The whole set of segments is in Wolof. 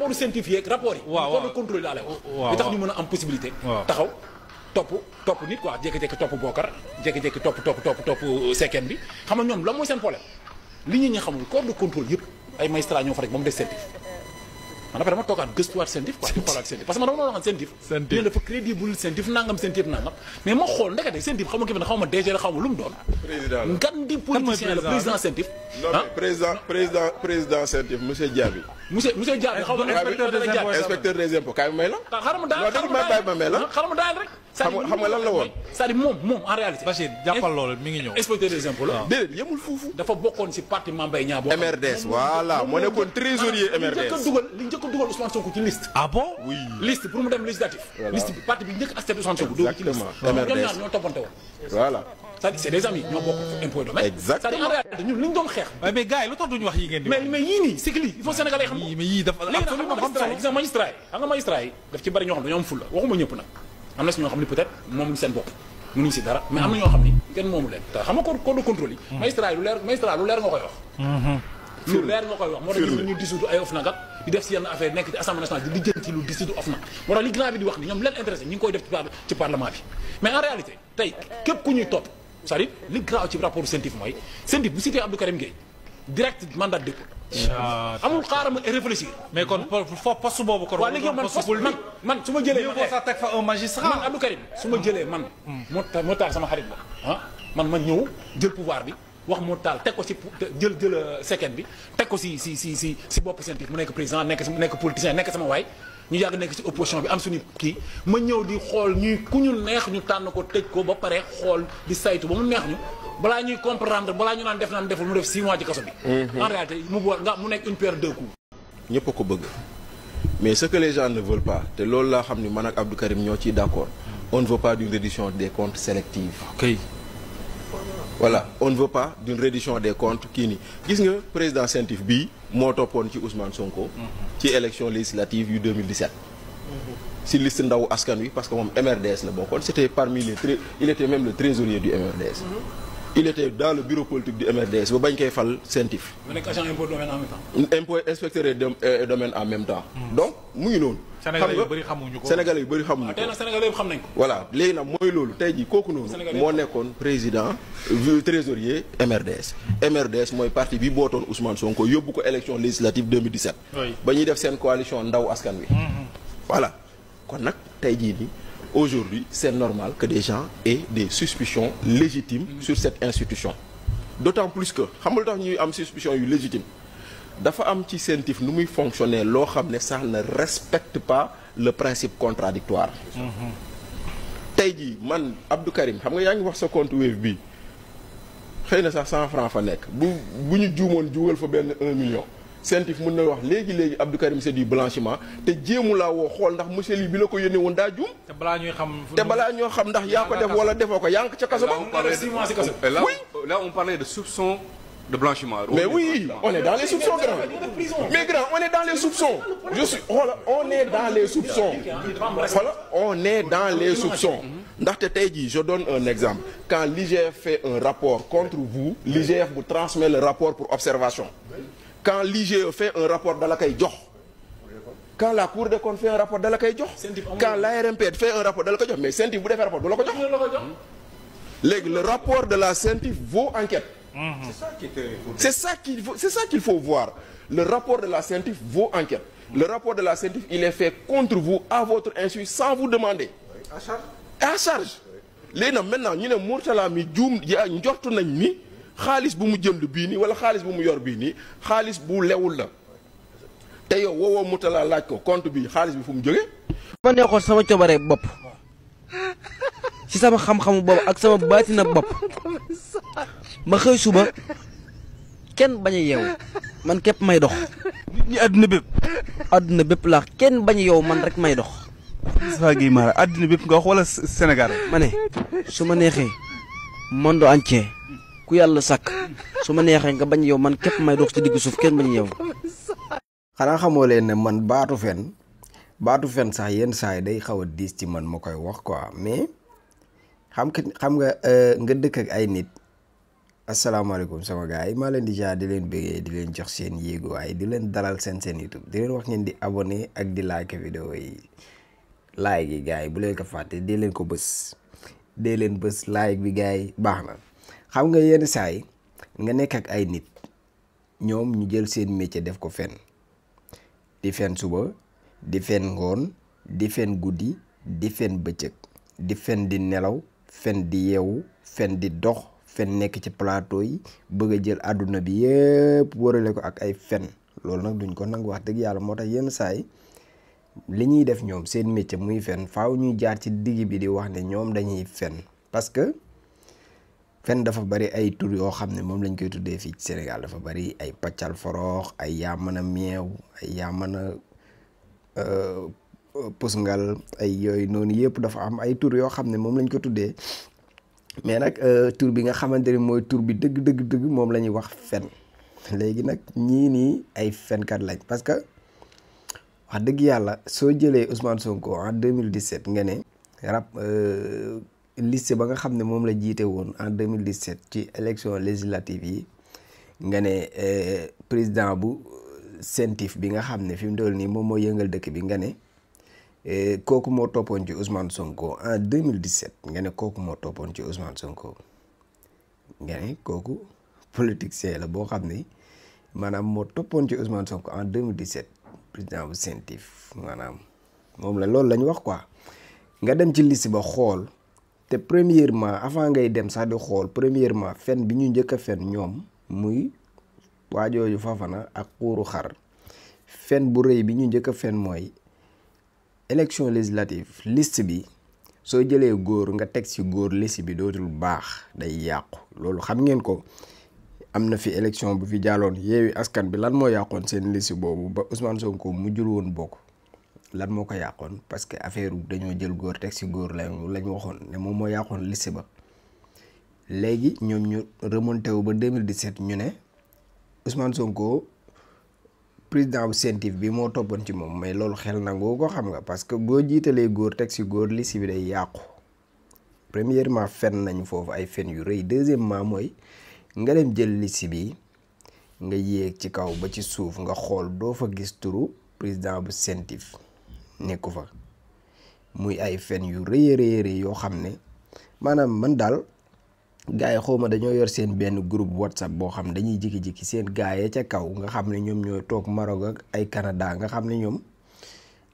rapport scientifique ak rapport yi. corps de contrôle laa lay wax. li tax ñu mën a am possibilité. taxaw topp nit quoi jékki-jékki topp Bokar jékki-jékki topp Seckène bi xam nga ñoom lan mooy seen problème li ñi xamul corps de contrôle yëpp ay magistrat ñoo fa rek ba mu des scientifique. man après dama toogaat gëstuwaat scientifique quoi di xoolaat scientifique parce que man dama doon wax scientifique ñu dafa crédible scientifique nangam mais ma xool ndekete scientifique xaw ma kii xaw ma DG la xaw ma lu mu doon ngan di politicien la président scientifique président scientifique monsieur Diaby xaw ma inspecteur des impôts kaay may la xaaral ma daal rek xam nga lan la woon c'est-à-dire moom en réalité Bachir jàppal loolu mi ngi ñëw inspecteur des impôts la déedéet yemul foofu dafa bokkoon ci parti Mame Mbaye Niang MRDS voilà moo nekkoon trésorier MRDS li njëkk a dugal Ousmane Sonko ci liste ah bon oui liste pour mu dem législatif liste bi parti bi njëkk accepté Ousmane Sonko dugal ci liste ñoom ñaar ñoo toppante woon voilà c'est-à-dire c'est des amis ñoo bokk impôt domaine c'est-à-dire en réalité ñun li ñu doon xeex mais gars yi lu tax duñu wax yi ngeen di mais yii nii c'est que lii il faut sénégalais xam mais yii dafa absolument gis nga magistrat yi daf ci bari ñoo xam dañoo am fulla waxuma ñëpp nag am na si ñoo xam ne peut-être moomuñu seen bopp mënuñu si dara mais am na ñoo xam ni kenn moomu leen te xam nga corps de contrôle yi magistrat yi lu leer nga koy wax lu leer nga koy wax moo tax gis ñu dissoudre ay OFNAC ak di def si yenn affaire nekk ci assemblée nationale di lijjanti lu dissoudre OFNAC moo tax li grand bi di wax ni ñoom leen intéressé ñi ngi koy def ci parlement bi mais en réalité tey képp ku ñuy topp c'est-à-dire li grave ci rapport scientifique mooy scientifique bu cité Abdou Karim Gueye direct mandat de dépôt amul xaaral ma réfléchir mais kon foofu poste boobu kon waaw léegi man su ma jëlee man sa teg fa un magistrat man Abdou Karim su ma jëlee man moo taal sama xarit la man ñëw jël pouvoir bi wax moo taal teg ko si jël Seckène bi teg ko si bopp scientifique mu nekk président nekk politicien nekk sama waay ñu yàgg nekk ci opposition bi am suñu kii ma ñëw di xool ñuy ku ñu neex ñu tànn ko tëj ko ba pare xool di saytu ba mu neex ñu balaa ñuy comprendre balaa ñu naan def naan deful mu def 6 mois ci kaso bi. En réalité mu nekk une pierre deux coups. ñëpp a ko bëgg mais ce que les gens ne veulent pas te loolu laa xam ni man ak Abdou Karim ñoo ciy d'accord on ne veut pas d'une reddition des comptes sélective. ok. voilà on ne veut pas d'une reddition des comptes kii nii gis nga président scientifique bii moo toppoon ci Ousmane Sonko. ci élection législative yu 2017. si liste ndawu askan wi parce que moom MRDS la bokkoon c'était parmi il était même le trésorier du MRDS. il était dans le bureau politique du MRDS ba bañ koy fal scientifique. mu nekk agent impôt domaine en même temps. impôt inspecteur et domaine en même temps. donc mu ngi noonu. Sénégalais yu bëri xamuñu ko Sénégalais yu bëri xamuñu ko. tey nag Sénégalais yëpp xam nañ ko. voilà léegi nag mooy loolu tey jii kooku noonu. moo nekkoon président trésorier MRDS. MRDS mooy parti bi bootoon Ousmane Sonko yóbbu ko élection législative 2017. ba ñuy def seen coalition ndaw askan wi. voilà kon nag tey jii nii. Aujourd'hui, c'est normal que des gens aient des suspicions légitimes sur cette institution. D'autant plus que xam nga lu tax ñuy am suspicion yu légitime dafa am ci scientifique nu muy fonctionner loo xam ne ça ne respecte pas le principe contradictoire. tey jii man Abdou Karim xam nga yaa ngi wax sa compte Wave bii xëy na sax 100 francs fa nekk bu ñu juumoon juugal fa benn 1 million. scientifique mën na wax léegi Abdou Karim c'est du blanchiment te jéemu laa woo xool ndax monsieur lii bi la ko yónnee woon daa juum. te balaa ñoo xam ndax yaa ko def wala defoo ko yaa ngi ca kaso ba. oui là on parlait de soupçon de blanchiment. mais oui on est dans les soupçons grand. mais grand on est dans les soupçons. on est dans les soupçons. on est dans les soupçons. ndaxte tey jii je donne un exemple quand l'IGF fait un rapport contre vous l'IGF vous transmet le rapport pour observation. Quand l'IGE fait un rapport dala koy jox quand la Cour des comptes fait un rapport dala koy jox quand l'ARMP fait un rapport dala koy jox mais scientifique bu defee rapport du la ko jox léegi le rapport de la scientifique vaut enquête. c'est ça qu'il faut voir le rapport de la scientifique vaut enquête le rapport de la scientifique il est fait contre vous à votre insu sans vous demander à charge léegi nag maintenant ñu ne Mourtala mi juum yaa njortu nañ ni xaalis bu mu jënd bii nii wala xaalis bu mu yor bii nii xaalis bu lewul la te yow woowoo Mourtala laaj ko compte bi xaalis bi fu mu jógee. ma neexoon sama coobare bopp ci sama xam-xamu bopp ak sama baatina bopp ma xëy suba kenn bañ a yeewu man képp may dox. nit ñi àdduna bépp laa kenn bañ a yeewu man rek may dox. Moustapha Guèye Mara àdduna bépp nga wax wala Sénégal. ma ne su ma neexee monde entier. ku yàlla sàkk su ma neexee nga bañ yow man képp may dox ci diggu suuf kenn bañ yow. xanaa xamoo leen ne man baatu fen sax yenn saa yi day xaw a diis ci man ma koy wax quoi mais xam nga nga dëkk ak ay nit asalaamaaleykum sama gars yi maa leen di jaar di leen bëggee di leen jox seen yéeguwaay di leen dalal seen YouTube di leen wax ngeen di abonné ak di like vidéo yi like yi gars yi bu leen ko fàtte dee leen ko bës dee leen bës like bi gars yi baax na. xam nga yenn saa yi nga nekk ak ay nit ñoom ñu jël seen métier def ko fen di fen suba di fen ngoon di fen guddi di fen bëccëg di fen di nelaw fen di yeewu fen di dox fen nekk ci plateau yi bëgg a jël àdduna bi yëpp wërale ko ak ay fen loolu nag duñ ko nangu wax dëgg yàlla moo tax yenn saa yi li ñuy def ñoom seen métier muy fen faaw ñuy jaar ci digg bi di wax ne ñoom dañuy fen parce que fen dafa bari ay tur yoo xam ne moom lañ koy tuddee fii ci Sénégal dafa bari ay paccal foroox ay yaa mën a meew ay yaa mën a pusngal ay yooyu noonu yëpp dafa am ay tur yoo xam ne moom lañ ko tuddee mais nag tur bi nga xamante ni mooy tur bi dëgg moom la ñuy wax fen léegi nag ñii nii ay fenkat lañ parce que wax dëgg yàlla soo jëlee Ousmane Sonko en 2017 nga ne liste ba nga xam ne moom la jiite woon en 2017 ci élection législative yi nga ne président bu CENTIF bi nga xam ne fi mu toll nii moom moo yëngal dëkk bi nga ne kooku moo toppoon ci Ousmane Sonko en 2017 nga ne kooku moo toppoon ci Ousmane Sonko nga ne kooku politicien la boo xam ne maanaam moo toppoon ci Ousmane Sonko en 2017 président bu CENTIF maanaam moom la loolu la ñu wax quoi nga dem ci liste ba xool. te premièrement avant ngay dem sax di xool premièrement fen bi ñu njëkk a fen ñoom muy waajooju Fafana ak xuuru xar fen bu rëy bi ñu njëkk a fen mooy élection législative liste bi soo jëlee góor nga teg ci góor liste bi dootul baax day yàqu loolu xam ngeen ko am na fi élection bu fi jàlloon Yewwi Askan bi lan moo yàqoon seen liste boobu ba Ousmane Sonko mujjul woon bokk lan moo ko yàqoon parce que affaire dañoo jël góor teg ci góor lañu waxoon ne moom moo yàqoon liste ba léegi ñoom ñu remonté wu ba 2017 ñu ne Ousmane Sonko président bu CENTIF bi moo toppoon ci moom mais loolu xel nangoo ko xam nga parce que boo jiitalee góor teg ci góor liste bi day yàqu premièrement fen nañu foofu ay fen yu rëy deuxièmement mooy nga dem jël liste bi nga yéeg ci kaw ba ci suuf nga xool doo fa gis turu président bu CENTIF nekku fa muy ay fen yu rëy yoo xam ne maanaam man daal gars yi xawma dañoo yor seen benn groupe WhatsApp boo xam dañuy jikki-jikki seen gars yi ca kaw nga xam ne ñoom ñooy toog Maroc ak ay Canada nga xam ne ñoom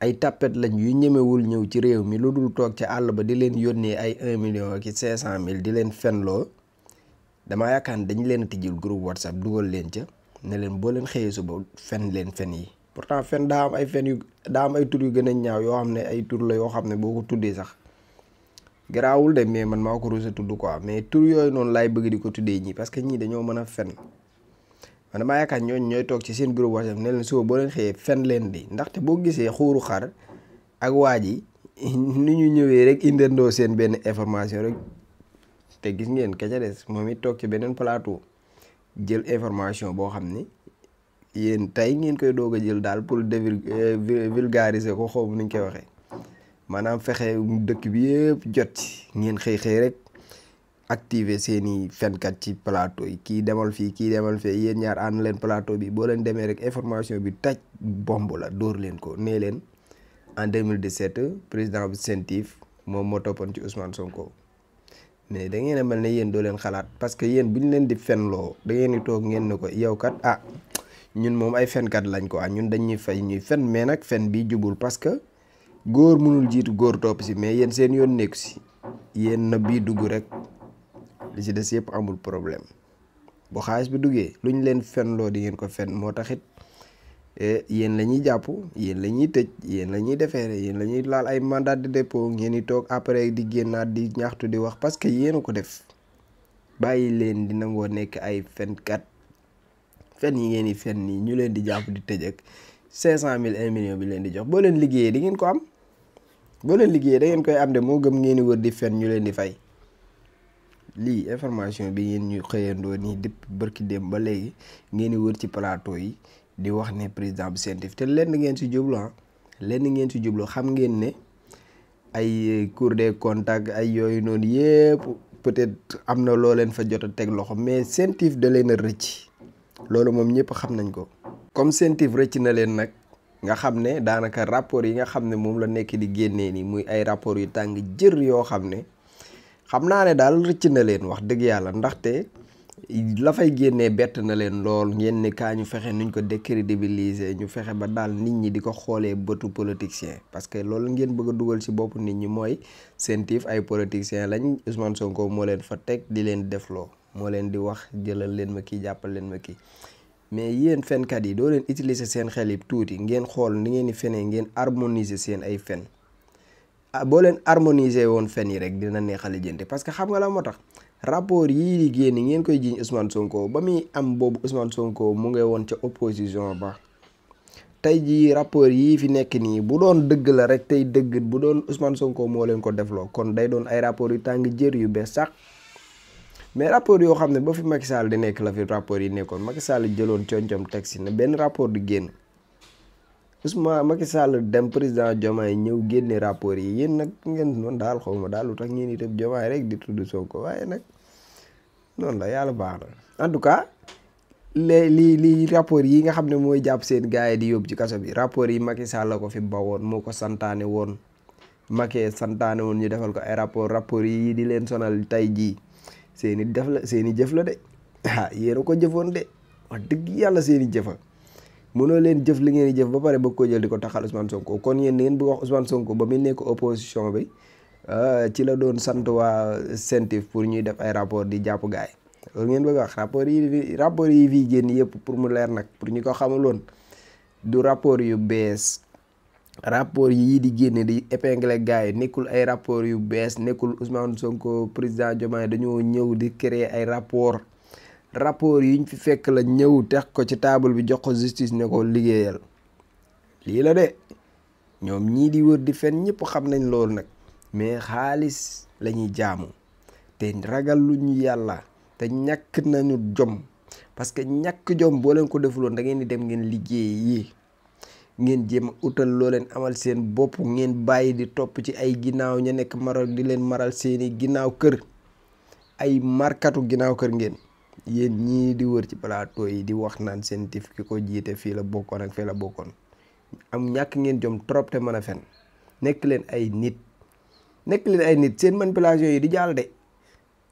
ay tappet lañ yu ñemewul ñëw ci réew mi lu dul toog ca àll ba di leen yónnee ay 1 million ak 500 000 di leen fenloo damaa yaakaar ne dañu leen a tijjul groupe WhatsApp dugal leen ca ne leen boo leen xëyee suba fen leen fen yi pourtant fen daa am ay fen yu daa am ay tur yu gën a ñaaw yoo xam ne ay tur la yoo xam ne boo ko tuddee sax garaawul de mais man maa ko rusa tudd quoi mais tur yooyu noonu laay bëgg di ko tuddee ñii parce que ñii dañoo mën a fen man damaa yaakaar ñooñu ñooy toog ci seen groupe WhatsApp ne leen suba boo leen xëyee fen leen di ndaxte boo gisee xuuru xar ak waa ji ni ñu ñëwee rek indendoo seen benn information rek te gis ngeen ka ca des moom it toog ci beneen plateau jël information boo xam ne yéen tey ngeen koy doog a jël daal pour vulgariser ko xaw ma nu ñu koy waxee maanaam fexe dëkk bi yëpp jot ci ngeen xëy rek activer seeni fenkat ci plateau yi kii demal fii kii demal fee yéen ñaar ànd leen plateau bi boo leen demee rek information bi taj bomb la dóor leen ko nee leen en 2017 président bu CENTIF moom moo toppoon ci Ousmane Sonko mais da ngeen a mel ne yéen doo leen xalaat parce que yéen bu ñu leen di fenloo da ngeen di toog ngeen ne ko yow kat ñun moom ay fenkat lañ ko ñun dañuy fay ñuy fen mais nag fen bi jubul parce que góor mënul jiitu góor topp si mais yéen seen yoon nekku si yéen na bii dugg rek li ci des yëpp amul problème bu xaalis bi duggee lu ñu leen fenloo di ngeen ko fen moo taxit yéen la ñuy jàpp yéen la ñuy tëj yéen la ñuy defeere yéen la ñuy laal ay mandat de dépôt ngeen di toog après di génnaat di ñaxtu di wax parce que yéen a ko def bàyyi leen di nangoo nekk ay fenkat fen yi ngeen di fen nii ñu leen di jàpp di tëj ak 500 000 1 million bi leen di jox boo leen liggéeyee di ngeen ko am boo leen liggéeyee da ngeen koy am de moo gëm ngeen di wër di fen ñu leen di fay lii information bi ngeen ñu xëyandoo nii depuis bërki dem ba léegi ngeen di wër ci plateau yi di wax ne président bu CENTIF te lenn ngeen si jublu lenn ngeen si jublu xam ngeen ne ay Cour des comptes ay yooyu noonu yëpp peut-être am na loo leen fa jot a teg loxo mais CENTIF da leen a rëcc loolu moom ñëpp xam nañ ko comme CENTIF rëcc na leen nag nga xam ne daanaka rapport yi nga xam ne moom la nekk di génnee ni muy ay rapport yu tàng jër yoo xam ne xam naa ne daal rëcc na leen wax dëgg yàlla ndaxte la fay génnee bett na leen lool ngeen ne kaa ñu fexe nuñ ko décrédibiliser ñu fexe ba daal nit ñi di ko xoolee bëtu politicien parce que loolu ngeen bëgg a dugal ci bopp nit ñi mooy CENTIF ay politiciens lañ Ousmane Sonko moo leen fa teg di leen defloo moo leen di wax jëlal leen ma kii jàppal leen ma kii mais yéen fenkat yi doo leen utiliser seen xel yi tuuti ngeen xool ni ngeen di fenee ngeen harmoniser seen ay fen boo leen harmoniser woon fen yi rek dina neexal lijjanti parce que xam nga la moo tax rapport yii di génn ngeen koy jiiñ Ousmane Sonko ba muy am boobu Ousmane Sonko mu ngi woon ca opposition ba tey jii rapport yii fi nekk nii bu doon dëgg la rek tey dëgg bu doon Ousmane Sonko moo leen ko defloo kon day doon ay rapport yu tàng jër yu bees sax mais rapport yoo xam ne ba fi Macky Sall di nekk la fi rapport yi nekkoon Macky Sall jëloon coñcoom teg si ne benn rapport di génn Ousmane Macky Sall dem président Diomaye ñëw génne rapport yi yéen nag ngeen noonu daal xaw ma daal lu tax ngeen itam Diomaye rek di tudd Sonko waaye nag noonu la yàlla baax na en tout cas li rapport yi nga xam ne mooy jàpp seen gars yi di yóbbu ci kaso bi rapport yi Macky Sall la ko fi bawoon moo ko santaane woon Macky santaane woon ñu defal ko ay rapport yi di leen sonal tey jii seeni def la seeni jëf la de ah yéen a ko jëfoon de wax dëgg yàlla seeni jëfa mënoo leen jëf li ngeen di jëf ba pare bëgg ko jël di ko taxal Ousmane Sonko kon yéen ngeen bëgg wax Ousmane Sonko ba muy nekk opposition bi ci la doon sant waa CENTIF pour ñuy def ay rapport di jàpp gaay loolu ngeen bëgg wax rapport yi fii génn yëpp pour mu leer nag pour ñu ko xamuloon du rapport yu bees rapport yii di génne di épingler gars yi nekkul ay rapport yu bees nekkul Ousmane Sonko président Diomaye dañoo ñëw di créer ay rapport yi ñu fi fekk la ñëw teg ko ci table bi jox ko justice ne ko liggéeyal lii la de ñoom ñii di wër di fen ñëpp xam nañ loolu nag mais xaalis la ñuy jaamu te ragal lu ñu yàlla te ñàkk nañu jom parce que ñàkk jom boo leen ko defuloon da ngeen di dem ngeen liggéey yi ngeen jéem a utal loo leen amal seen bopp ngeen bàyyi di topp ci ay ginnaaw ña nekk Maroc di leen maral seeni ginnaaw kër ay markatu ginnaaw kër ngeen yéen ñii di wër ci plateau yi di wax naan CENTIF ki ko jiite fii la bokkoon ak fii la bokkoon am ñàkk ngeen jom trop te mën a fen nekk leen ay nit seen manipulation yi di jàll de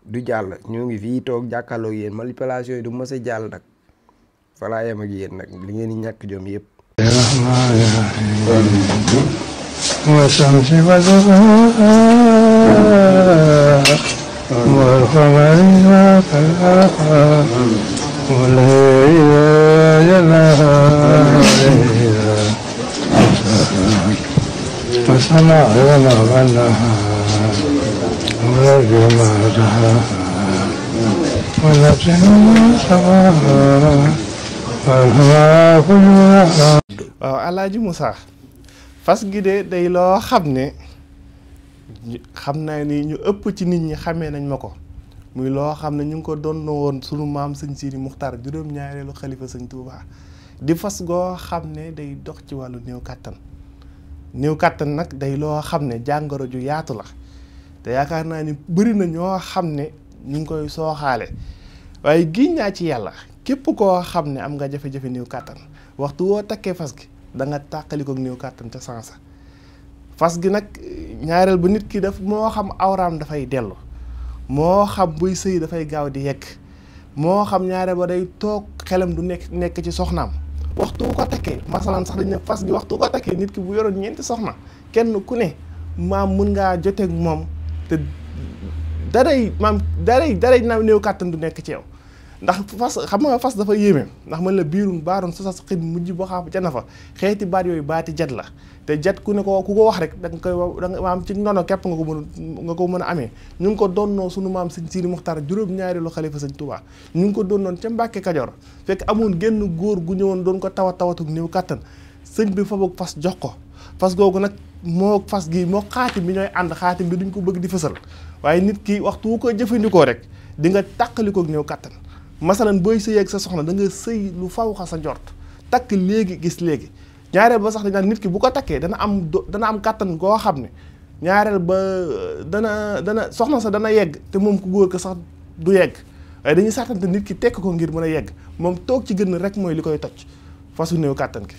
du jàll ñoo ngi fii toog jàkkaarloo yéen manipulation yi du mës a jàll nag falaa yem ak yéen nag li ngeen di ñàkk jom yëpp والشمس وضحاها والقمر إذا تلاها والليل إذا جلاها والسماء وما بناها والأرض وما دحاها والنفس وما سواها والهوى كلها. waaw Alaaji Moussa fas gi de day loo xam ne xam naa ni ñu ëpp ci nit ñi xamee nañ ma ko muy loo xam ne ñu ngi ko doon woon sunu maam sëñ Sidi Muxtaar juróom-ñaareelu xalifa sëñ Touba di fas goo xam ne day dox ci wàllu néew kàttan nag day loo xam ne jàngoro ju yaatu la te yaakaar naa ni bëri na ñoo xam ne ñu ngi koy sooxaale waaye giñ naa ci yàlla képp koo xam ne am nga jafe-jafe néew kàttan waxtu woo takkee fas gi da nga tàqaliko néew kàttan ca sansa fas gi nag ñaareel ba nit ki daf moo xam awraam dafay dellu moo xam buy sëy dafay gaaw di yegg moo xam ñaareel ba day toog xelam du nekk ci soxnaam waxtu ko takkee masalan sax dañ ne fas gi waxtu ko takkee nit ki bu yoroon 4 soxna kenn ku ne maam mun ngaa joteeg moom te daray na néew kàttan du nekk ci yow ndax fas xam nga fas dafa yéeme ndax man la biirun baaroon sa xit mujj boo xam ca na fa xeeti baat yooyu baati jat la te jat ku ko wax rek da nga koy maam ci nono képp nga ko mën a amee ñu ngi ko doonnoo sunu maam sëñ Sidi Muxtaar juróom-ñaareelu xalifa sëñ Touba ñu ngi ko doonnoon ca Mbàkke Kajoor fekk amoon genn góor gu ñëwoon doon ko tawatuk néew kàttan sëñ bi fa boog fas jox ko fas googu nag moo fas gi moo xaatim bi ñooy ànd xaatim bi duñ ko bëgg di fësal waaye nit ki waxtu wu ko jëfandikoo rek di nga tàqalikook néew kàttan masalan booy sëy ak sa soxna da nga sëy lu faw xa sa njort takk léegi gis léegi ñaareel ba sax dañ naan nit ki bu ko takkee dana am kàttan goo xam ne ñaareel ba dana soxna sa dana yegg te moom ku góor ko sax du yegg waaye dañuy sàttante nit ki tekk ko ngir mën a yegg moom toog ci gën rek mooy li koy toj fasu néew kàttan ki